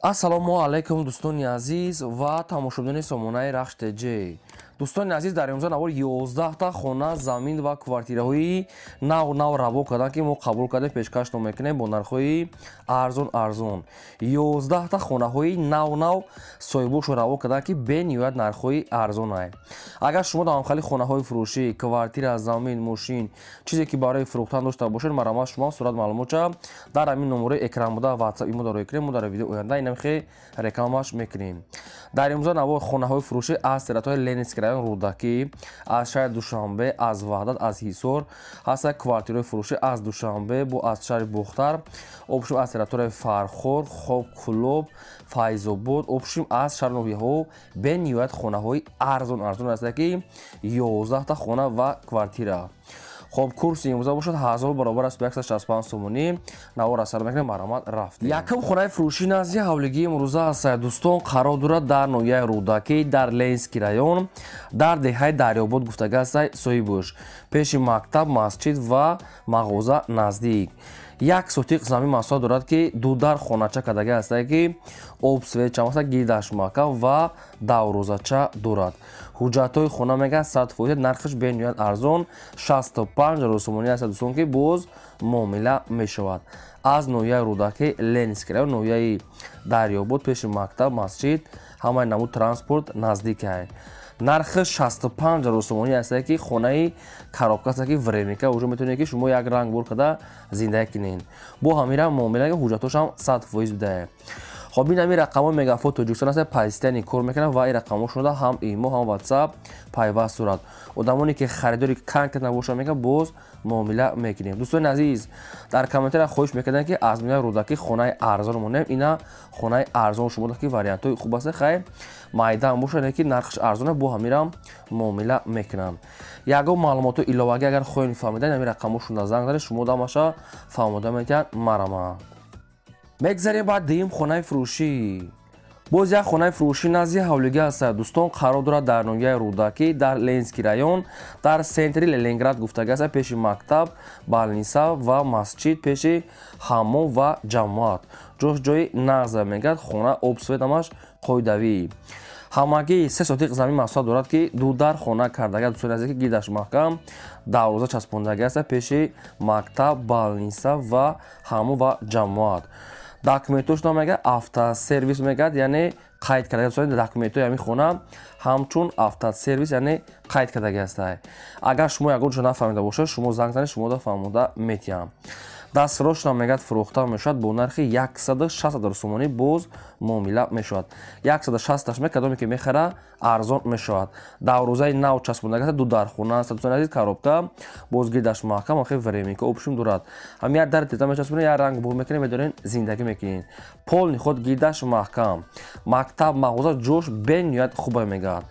Ассалому алайкум, дӯстони азиз ва тамошобинони сомонаи Рахш ТЖ. Дӯстони азиз, дар имрӯза навор 11та хона, замин ва квартираҳои нав нав раво карданд, ки мо қабул кардем, пешкашно мекунем бо нархҳои арзон арзон. 11та хонаҳои нав нав соҳибошо раво карданд, ки бениҳоят нархҳои арзонай. Агар шумо дар ҳамхели хонаҳои фурӯшӣ, квартира, замин, мошин, чизе ки барои фурӯхтан дошта бошед, марҳамат, шумо сурат маълумотча дар ҳамин номерои экран буда WhatsApp имо дар кунем, мо дар видео оянда инамхе рекламаш мекунем. Дар имрӯза навор хонаҳои фурӯшӣ аз территорияи Ленинский район, Рӯдакӣ, аз шаҳри Душанбе, аз Ваҳдат, аз Ҳисор ҳастанд квартираҳои фурӯшӣ, аз Душанбе бо аз шаҳри Бохтар, общем аз территорияи Фархор, Хоб, Кӯлоб, Файзобод, общем аз шаҳр ноҳияҳо бениҳоят хонаҳои арзон арзон ҳастанд, ки 11та хона ва квартира. Хоб, курси имрӯза бошад 1000 баробар аст ба 165 сомонӣ. Навор асар мекунем, марҳамат, рафтем. Якум хонаи фурӯшӣ назди ҳавлигии имрӯза аст, дӯстон, қарор дорад дар ноҳияи Рӯдакӣ, дар Ленинский район, дар деҳаи Дарёбод гуфтага аст соҳибуш. Пеши мактаб, масҷид ва мағоза наздик. Як сотиқ замин масоҳат дорад, ки ду дар хонача кардага ҳастае, ки об, свет чамаса, гирдаш маҳкам ва даврозача дорад. Ҳуҷҷатҳои хона мегӯяд 100%, нархаш бениҳоят арзон 65 000 сомонӣ аст, дӯстон, ки боз муомила мешавад. Аз ноҳияи Рӯдакӣ, Ленинский район, ноҳияи Дарёбод, пеши мактаб, масҷид, ҳамаи намуд транспорт наздикай. Нархи 65 000 сомонӣ ҳастае, ки хонаи коробка аст, ки временка уже метавонед, ки шумо як ранг бор карда зиндагӣ кунед. Бо ҳамира муомила, ҳуҷҷатҳошам 100% будае. Хоб, ин ҳамин рақамҳои Мегафон Тоҷикистон аст, постоянно кор мекунад ва ин рақамҳошонда ҳам имо, ҳам WhatsApp пайваст сурат. Одамоне ки харидори конкретно бошанд, мегӯяд, боз муомила мекунем. Дӯстони азиз, дар комментария хоҳиш мекардем, ки аз миёни Рӯдакӣ хонаи арзон монем. Ина хонаи арзон шумо ки вариантҳои хуб аст, хайр, майдан бошад, ки нархаш арзона, бо ҳамирам муомила мекунанд. Ягон маълумоти иловагӣ агар хоҳем фаҳмидан, ҳамин рақамҳошонда занг занед, шумо дамаша фаҳмода метиҳанд, марҳамат. Мегзарем ба дуюм хонаи фурӯшӣ. Боз як хонаи фурӯшӣ назди ҳавлигӣ аст, дӯстон, қарор дорад дар ноҳияи Рӯдакӣ, дар Ленинский район, дар центри Ленинград гуфтага аст, пеши мактаб, больница ва масҷид, пеши ҳаммом ва ҷамоат. Ҷош ҷои нағза мегӯяд, хона об, свет ҳамаш қоидавӣ. Ҳамагӣ 3 сотиқ замин масоҳат дорад, ки ду дар хона кардага, дӯстони азиз, ки гирдаш маҳкам, дарвоза часпондагӣ аст, пеши мактаб, больница ва ҳаммом ва ҷамоат. Документошро мегӯяд автосервис мегӯяд, яъне қайд карда документҳои ҳамин хона ҳамчун автосервис, яъне қайд кардагӣ ҳастай. Агар шумо ягон ҷо нафаҳмида бошед, шумо занг занед, шумода фаҳмода метиҳам. Дастфурӯшро мегӯяд фурӯхта мешавад бо нархи 160 000 сомонӣ, боз муомила мешавад. 160 ме кадоме ки мехара, арзон мешавад. Дарвозаи нав часпондаги, ду дар хона аст, дӯстони азиз, коробка, боз гирдаш маҳкам, охир временка общем дорад. Ҳам як дар теза мечаспонед, як ранг бур мекунед, медорен зиндагӣ мекунед. Полный ход гирдаш маҳкам, мактаб, мағоза ҷош бениҳоят хуба мегӯяд.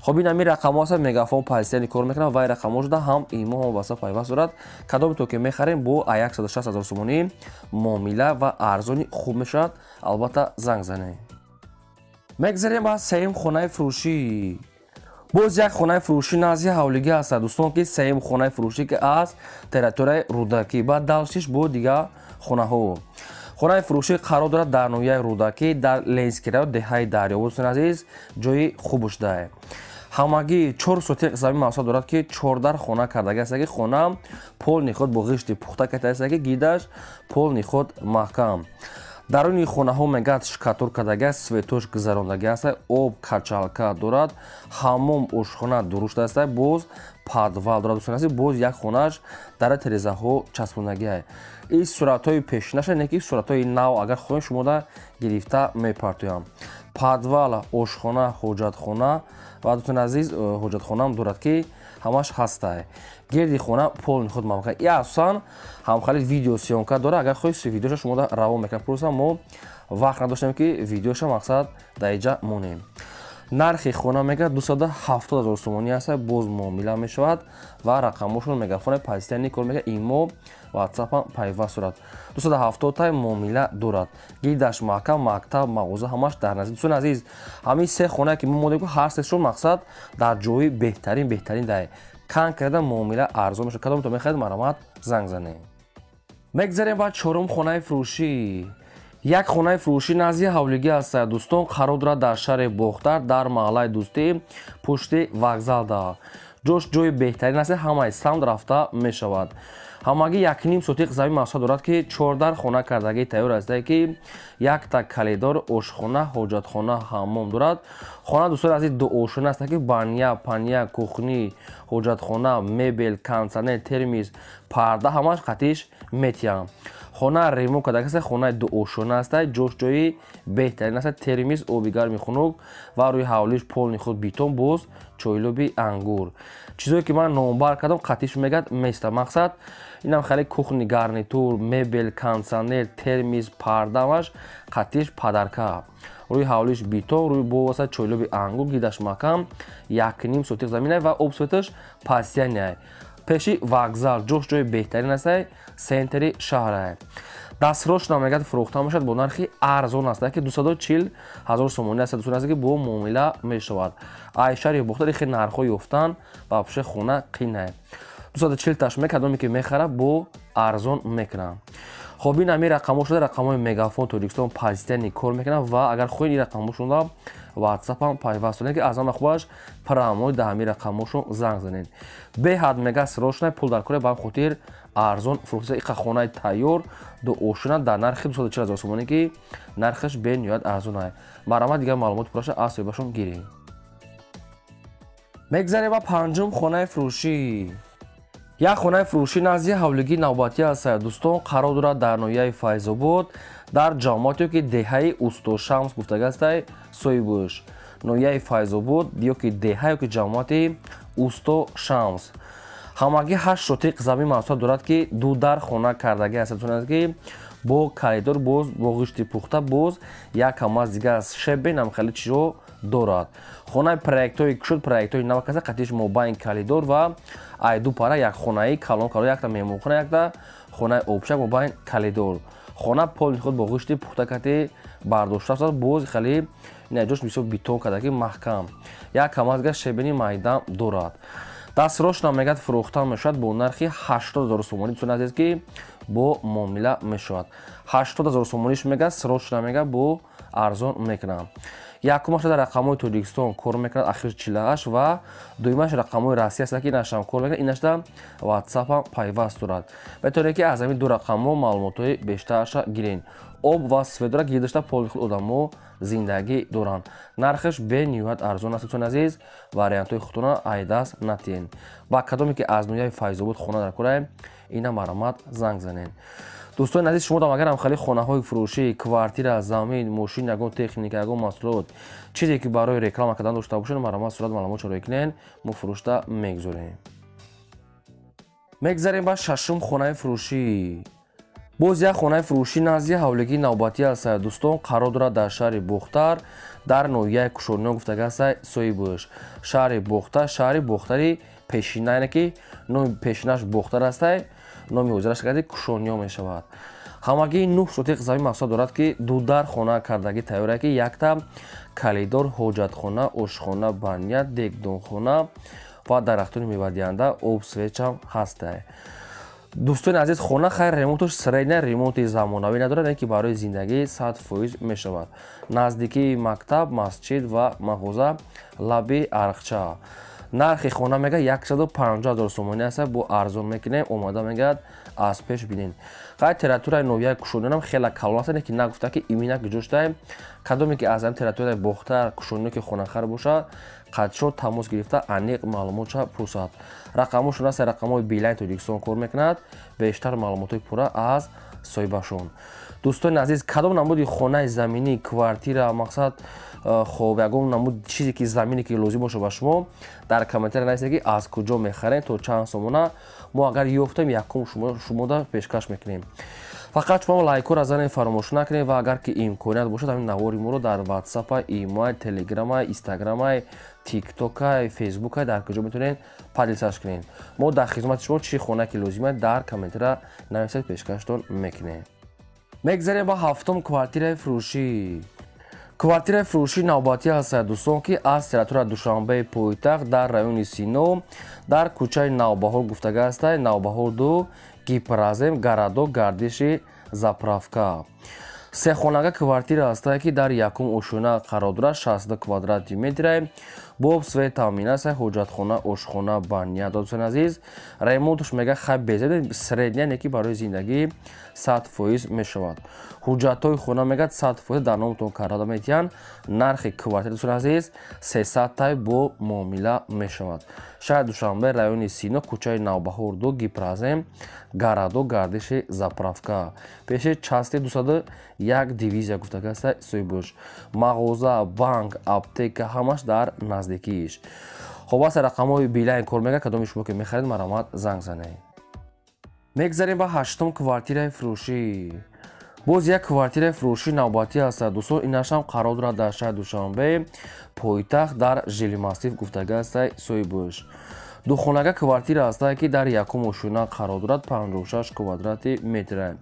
Хоб, ин ҳамин рақамҳо аст, Мегафон постоянно кор мекунад ва ин рақамҳо шуда ҳам имо, ҳам WhatsApp пайваст дорад. Кадоме то ки мехарем, бо 160 000 сомонӣ муомила ва арзони хуб мешавад, албатта занг занед. Мегзарем ба сеюм хонаи фурӯшӣ. Боз як хонаи фурӯшӣ назди ҳавлигӣ аст, дӯстон, ки сеюм хонаи фурӯшӣ, ки аз территорияи Рӯдакӣ, баъд дальше ш бо дигар хонаҳо. Хонаи фурӯшӣ қарор дорад дар ноҳияи Рӯдакӣ, дар Ленинский район, деҳаи Дарёбод. Дӯстони азиз, ҷои хуб шудае. Ҳамагӣ 4 сотиқ замин масоҳат дорад, ки чордар хона кардаги аст, ки хона полный худ бо ғишти пухта кардааст, ки гидаш полный худ маҳкам. Даруни хонаҳо мегӯяд штукатур кардаги аст, светош гузарондаги аст, об, качалка дорад, ҳаммом, ошхона дурушт аст, боз подвал дорад, дӯстони азиз, боз як хонааш дар терезаҳо часпондагиа. Ин суратҳои пешинаша не, ки суратҳои нав агар хоҳем, шумода гирифта мепартоям. Подвал, ошхона, ҳоҷатхона ва, дӯстони азиз, ҳоҷатхонаам дорад, ки ҳамаш ҳастай. Гирди хона полный худ мавқеъ и асосан ҳамхали видеосъёмка дорад. Агар хоҳед, видеоша шумода равон мекунам, просто мо вақт надоштем, ки видеоша мақсад дар иҷа монем. Нархи хона мегӯяд 270 000 сомонӣ аст, боз муомила мешавад ва рақамҳошон Мегафоне постоянно кор мекунад, имо, ватсапам пайваст дорад. 270 тай муомила дорад. Гирдаш маҳкам, мактаб, мағоза ҳамаш дар наздик. Дӯстони азиз, ҳамин се хонае ки мо модем, ҳар сешон мақсад дар ҷои беҳтарин, беҳтарин дай кан карда муомила арзон мешавад. Кадомто мехоҳед, марҳамат, занг занед. Мегзарем ба чорум хонаи фурӯшӣ. Як хонаи фурӯшӣ назди ҳавлигӣ аст, дӯстон, қарор дорад дар шаҳри Бохтар, дар маҳаллаи Дӯстӣ, пушти вокзалда. Ҷош ҷои беҳтарин аст, ҳамаи самт рафта мешавад. Ҳамагӣ 1,5 сотиқ замин масоҳат дорад, ки 4 хона кардагӣ тайёр аст, ки якта калидор, ошхона, ҳоҷатхона, ҳаммом дорад. Хона, дӯстони азиз, дуошона аст, ки баня, паня, кухни, ҳоҷатхона, мебел, кондитсионер, термис, парда ҳамаш қатиш метиҳам. Хона ремонт карда аст, хонаи дуошона аст, ҷош ҷои беҳтарин аст, термис, оби гарми хунук ва рӯи ҳавлиш полни худ бетон, боз чойлоби ангур. Чизое ки ман номбар кардам, қатиш мегад места. Мақсад инам хеле кухни гарнитур, мебел, кондитсионер, термис, пардамаш қатиш падарка. Рӯи ҳавлиш бетон, рӯи боваса чойлоби ангур, гидаш маҳкам, 1,5 сотиқ замина ва обсветаш пастияния. Пеши вокзал, ҷош ҷои беҳтарин аст, центри шаҳр. Дастрош намегад фурӯхта мешавад бо нархи арзон аст, ки 240 000 сомонӣ аст, дӯстон азиз, ки бо муомила мешавад. Ай шаҳри Бохтар хеле нархҳо ёфтан ва пуши хона қинай. 240 таш мекардоме ки мехара бо арзон мекунам. Хоб, ин ҳамин рақамҳо шуда, рақамҳои Мегафон Тоҷикистон позитивни кор мекунад ва агар хоҳед ин рақамҳошонро WhatsApp-ам пайваст кунед, ки аз ҳама хубаш прямой дар ҳамин рақамҳошон занг занед. Беҳад мега срочно пул дар кора, ба ҳам хотир арзон фурӯхта иқа хонаи тайёр дуошона дар нархи 240 000 сомонӣ, ки нархаш бениҳоят арзон аст. Марҳамат, дигар маълумоти пурраша аз соҳибашон гиред. Мегзарем ба панҷум хонаи фурӯшӣ. Як хонаи фурӯшӣ назди ҳавлигии навбатӣ аст, дӯстон, қарор дорад дар ноҳияи Файзобод, дар ҷамоате ки деҳаи Устошамс гуфтага аст, соҳибш. Ноҳияи Файзобод ё ки деҳа ё ки ҷамоати Устошамс. Ҳамагӣ 8 сотиқ замин масоҳат дорад, ки 2 дар хона кардагӣ аст, дӯстон, ки бо калидор, боз бо ғишти пухта, боз як ҳамаз дигар аз шебен ҳам хеле чизҳо дорад. Хонаи проектҳои кушод, проектҳои нав каса, қатиш мобайн калидор ва ай ду пара як хонаи калон калон, якта меҳмонхона, якта хонаи обшак мобайн калидор. Хона полни худ бо ғишти пухта кати бардошта аст, боз хеле ин ҷош бисёр бетон карда, ки маҳкам. Як ҳамаз дигар шебени майдам дорад. Дастрош намегад фурӯхта мешавад бо нархи 80 000 сомонӣ, дӯстони азиз, ки бо муомила мешавад. 80 000 сомониш мегад, срочно намегад бо арзон мекунам. Якумаш дар рақамҳои Тоҷикистон кор мекунад, ахир 48, ва дуюмаш рақамҳои Россия аст, ки инашам кор мекунад, инашда WhatsApp-ам пайваст дорад. Метавонед ки аз ҳамин ду рақамҳо маълумотҳои бештарша гиред. Об ва свет дорад, гирдашта поли худ одамо зиндагӣ доранд. Нархаш бениҳоят арзон аст, дӯстони азиз, вариантҳои худтона айдаст натиҳед. Ба кадоме ки аз ноҳияи Файзобод хона дар кораем, ина марҳамат занг занед. Дӯстони азиз, шумо дам агарам хеле хонаҳои фурӯшӣ, квартира, замин, мошин, ягон техника, ягон маҳсулот, чизе ки барои реклама кардан дошта бошед, марҳамат сурат маълумот чароӣ кунед, мо фурӯшта мегузорем. Мегзарем ба шашум хонаи фурӯшӣ. Боз як хонаи фурӯшӣ назди ҳавлигии навбатӣ аст, дӯстон, қарор дорад дар шаҳри Бохтар, дар ноҳияи Кушониён гуфтага аст, соҳибш. Шаҳри Бохтар, шаҳри Бохтари пешина, яъне ки номи пешинаш Бохтар аст, номи ҳозираш карди Кушониё мешавад. Ҳамагӣ 9 сотиқ замин масоҳат дорад, ки 2 дар хона кардагӣ тайёр, ки якта калидор, ҳоҷатхона, ошхона, баня, дегдонхона ва дарахтони мевадиҳанда, об, свечам ҳаста. Дӯстони азиз, хона хайр ремонташ средня, ремонти замонавӣ надорад, лекин барои зиндагӣ 100% мешавад. Наздикии мактаб, масҷид ва мағоза, лаби арғча. Нархи хона мега 150 000 сомонӣ аст, бо арзон мекунем, омада мегӯяд аз пеш бинед. Хай территорияи ноҳияи Кушониёнам хеле калон аст, лекин нагуфта ки имина куҷо шудаем. Кадоме ки аз ҳамин территорияи Бохтар, Кушониё ки хонахар бошад, қадшо тамос гирифта аниқ маълумотша пурсад. Рақамҳошон аст, рақамҳои Билайн Тоҷикистон кор мекунад, бештар маълумотҳои пурра аз соҳибашон. Дӯстони азиз, кадом намуди хонаи заминӣ, квартира, мақсад, хоб, ягон намуд чизе ки замине ки лозим бошад ба шумо, дар комментария нависед, ки аз куҷо мехарем, то чанд сомона. Мо агар ёфтем, якум шумода пешкаш мекунем. Фақат шумо лайкҳоро занед, фаромӯш накунед, ва агар ки имконият бошад, ҳамин навори моро дар WhatsApp, email, Telegram, Instagram, TikTok, Facebook, дар куҷо метавонед поделиться кунед. Мо дар хизмати шумо, чӣ хона ки лозим аст, дар комментария нависед, пешкаштон мекунем. Мегзарем ба ҳафтум квартираи фурӯшӣ. Квартираи фурӯшӣ навбатӣ ҳаст, дӯстон, ки аз территорияи Душанбеи пойтахт, дар райони Сино, дар кӯчаи Навбаҳор гуфтага аст, Навбаҳор 2, Гипрозем, городок, гардиши заправка. Сехонага квартира ҳастае, ки дар якум ошёна қарор дорад, 62 квадрати метрае. Бо свет таъмин аст, ҳоҷатхона, ошхона, баня. Дӯстони азиз, ремонтш мега хай безеб, средняя, не ки барои зиндагӣ 100% мешавад. Ҳуҷҷатҳои хона мегӯяд 100% дар номтон карда метиҳанд. Нархи квартира, дӯстони азиз, 300 тай бо муомила мешавад. Шаҳри Душанбе, райони Сино, кӯчаи Навбаҳор 2, Гипразем, Гарадо, гардиши заправка. Пеши части 201 дивизия гуфтагаста соҳибош. Мағоза, банк, аптека ҳамаш дар наздикииш. Хоб, аст рақамҳои Билайн кор мега, кадоми шумо ки мехаред, марҳамат занг занед. Мегзарем ба ҳаштум квартираи фурӯшӣ. Боз як квартираи фурӯшӣ навбатӣ аст, дӯстон, инашам қарор дорад дар шаҳри Душанбе, пойтахт, дар Жилмассив гуфтагаста соҳибош. Духонага квартира ҳастае, ки дар якум ошёна қарор дорад, 56 квадрати метра.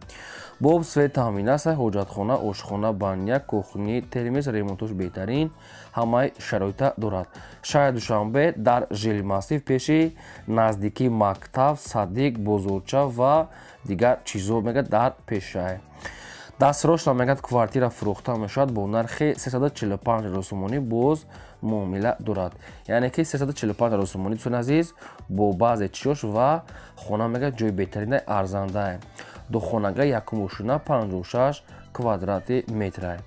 Бо свет таъмин аст, ҳоҷатхона, ошхона, баня, кухни, термес, ремонтош беҳтарин, ҳамаи шароита дорад. Шаҳри Душанбе, дар Жилмассив, пеши наздикии мактаб, садик, бозорча ва дигар чизҳо мегӯяд дар пешшаҳр. Дастрошна мегӯяд квартира фурӯхта мешавад бо нархи 345 ҳазор сомонӣ, боз муомила дорад. Яъне ки 345 ҳазор сомонӣ, дӯстони азиз, бо баъзе чиёш ва хона мегӯяд ҷои беҳтарина, арзандае. Духонага, якум ошёна, 56 квадрати метрае.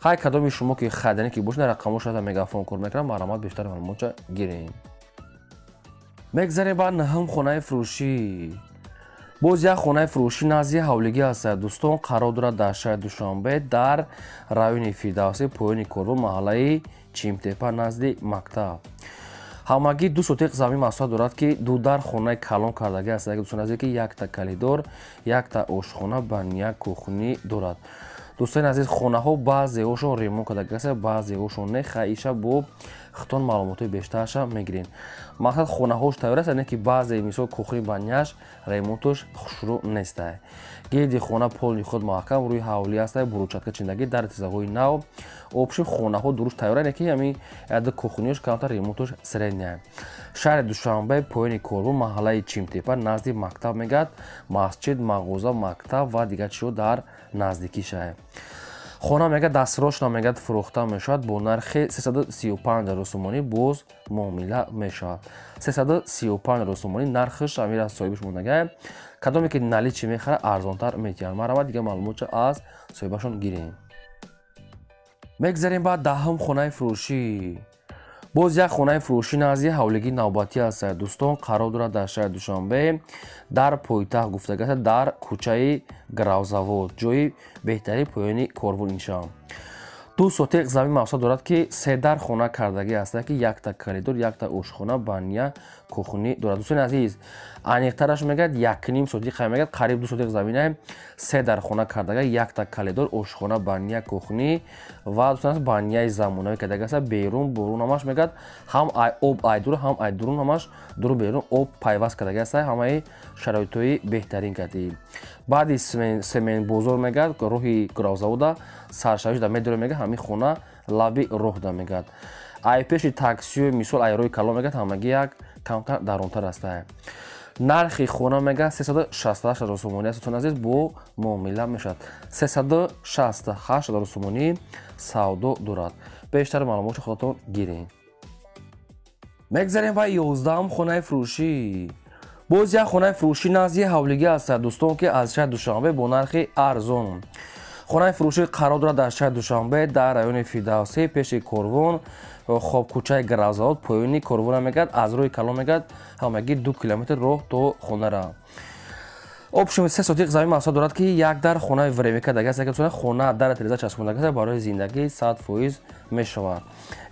Хай, кадоми шумо ки хариданӣ ки бошед, рақамҳош мегафон кор мекунам, марҳамат бештар маълумотча гирем. Мегзарем ба наҳум хонаи фурӯшӣ. Боз як хонаи фурӯшӣ назди ҳавлигӣ аст, дӯстон, қарор дорад дар шаҳри Душанбе, дар райони Фирдавсӣ, поёни корвон, маҳаллаи Чимтепа, назди мактаб. Ҳамагӣ 2 сотиқ замин масоҳат дорад, ки ду дар хонаи калон кардагӣ аст, дӯстони азиз, ки якта коридор, якта ошхона, баня, кухни дорад. Дӯстони азиз, хонаҳо баъзеҳошон ремонт кардагӣ аст, баъзеҳошон не. Хай, иша бо худтон маълумотҳои бештарша мегирем. Мақсад, хонаҳош тайёр аст, не ки баъзе, мисол, кухни, баняш ремонтош шурӯъ нестай. Гирди хона полный худ маҳкам, рӯи ҳавлӣ аст, брусчатка чиндагӣ, дар тизаҳои нав. Общем, хонаҳо дуруст тайёр, не ки ҳамин яда кухниёш камтар ремонтош средняя. Шаҳри Душанбе, поёни корвон, маҳаллаи Чимтепа, назди мактаб мегӯяд, масҷид, мағоза, мактаб ва дигар чизҳо дар наздикии шаҳр. Хона мегӯяд дастрошна мегӯяд фурӯхта мешавад бо нархи 335 ҳазор сомонӣ, боз муомила мешавад. 335 ҳазор сомонӣ нархаш амира соҳибаш мондагай. Кадоме ки наличный мехарад, арзонтар метиҳанд. Марҳамат, дигар маълумотча аз соҳибашон гирем. Мегзарем ба даҳум хонаи фурӯшӣ. Боз як хонаи фурӯшӣ назди ҳавлигии навбатӣ аст, дӯстон, қарор дорад дар шаҳри Душанбе, дар пойтахт гуфтагаста, дар кӯчаи Гравзавод, ҷои беҳтарин поёни корвон иншаам. 2 сотиқ замин мақсад дорад, ки се дар хона кардагӣ аст, ки якта коридор, якта ошхона, баня, кухни дорад. Дӯстони азиз, аниқтараш мегӯяд 1,5 сотиқ мегӯяд, қариб 2 сотиқ замина, се дар хона кардага, якта коридор, ошхона, баня, кухни ва, дӯстони азиз, баняи замонавӣ кардагӣ аст. Берун бурун ҳамаш мегӯяд ҳам об ай дур, ҳам ай дурун, ҳамаш дуру берун об пайваст кардагӣ аст, ҳамаи шароитҳои беҳтарин кардӣ. Баъди семен бозор мегӯяд, роҳи Гравзавода саршавиш да медорем, мегӯяд ҳамин хона лаби роҳ да мегӯяд. Ай пеши таксиё, мисол, ай роҳи калон мегӯяд ҳамагӣ як камтар дарунтар аст. Нархи хона мегӯяд 368 ҳазор сомонӣ аст, дӯстони азиз, бо муомила мешавад. 368 ҳазор сомонӣ савдо дорад. Бештар маълумотро худатон гиред. Мегзарем ба 11-ум хонаи фурӯшӣ. Боз як хонаи фурӯшӣ назди ҳавлигӣ аст, дӯстон, ки аз шаҳри Душанбе бо нархи арзон. Хонаи фурӯшӣ қарор дорад дар шаҳри Душанбе, дар райони Фирдавсӣ, пеши корвон, хоб, кӯчаи Гравзавод, поёни корвона мегӯяд, аз роҳи калон мегӯяд ҳамагӣ 2 километр роҳ то хонара. Общем, 3 сотиқ замин мақсад дорад, ки як дар хонаи временка дагас, хона дар тиреза часпондагас, барои зиндагӣ 100% мешавад.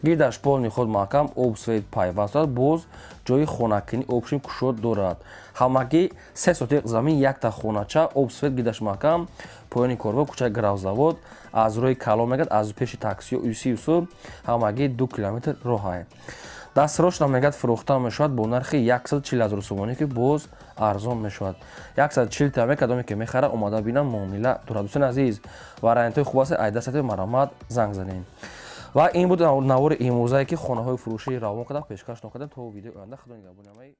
Гирдаш полный худ маҳкам, об, свет пайваст дорад, боз ҷои хонакунӣ общем кушод дорад. Ҳамагӣ 3 сотиқ замин, якта хонача, об, свет, гирдаш маҳкам, поёни корвон, кӯчаи Гравзавод, аз роҳи калон мегӯяд, аз пеши таксиё юси ҳамагӣ 2 километр роҳае. Дастрошна мегӯяд фурӯхта мешавад бо нархи 140 ҳазор сомонӣ, ки боз арзон мешавад. 140 таме, кадоме ки мехара, омада бинам, муомила дорад. Дӯстони азиз, вариантҳои хуб аст, айдастати марҳамат занг занем. Ва ин буд навори имрӯзае, ки хонаҳои фурӯшии равон кардам, пешкаш нокардам. То видеои оянда, худо нигаҳбони ҳамаи.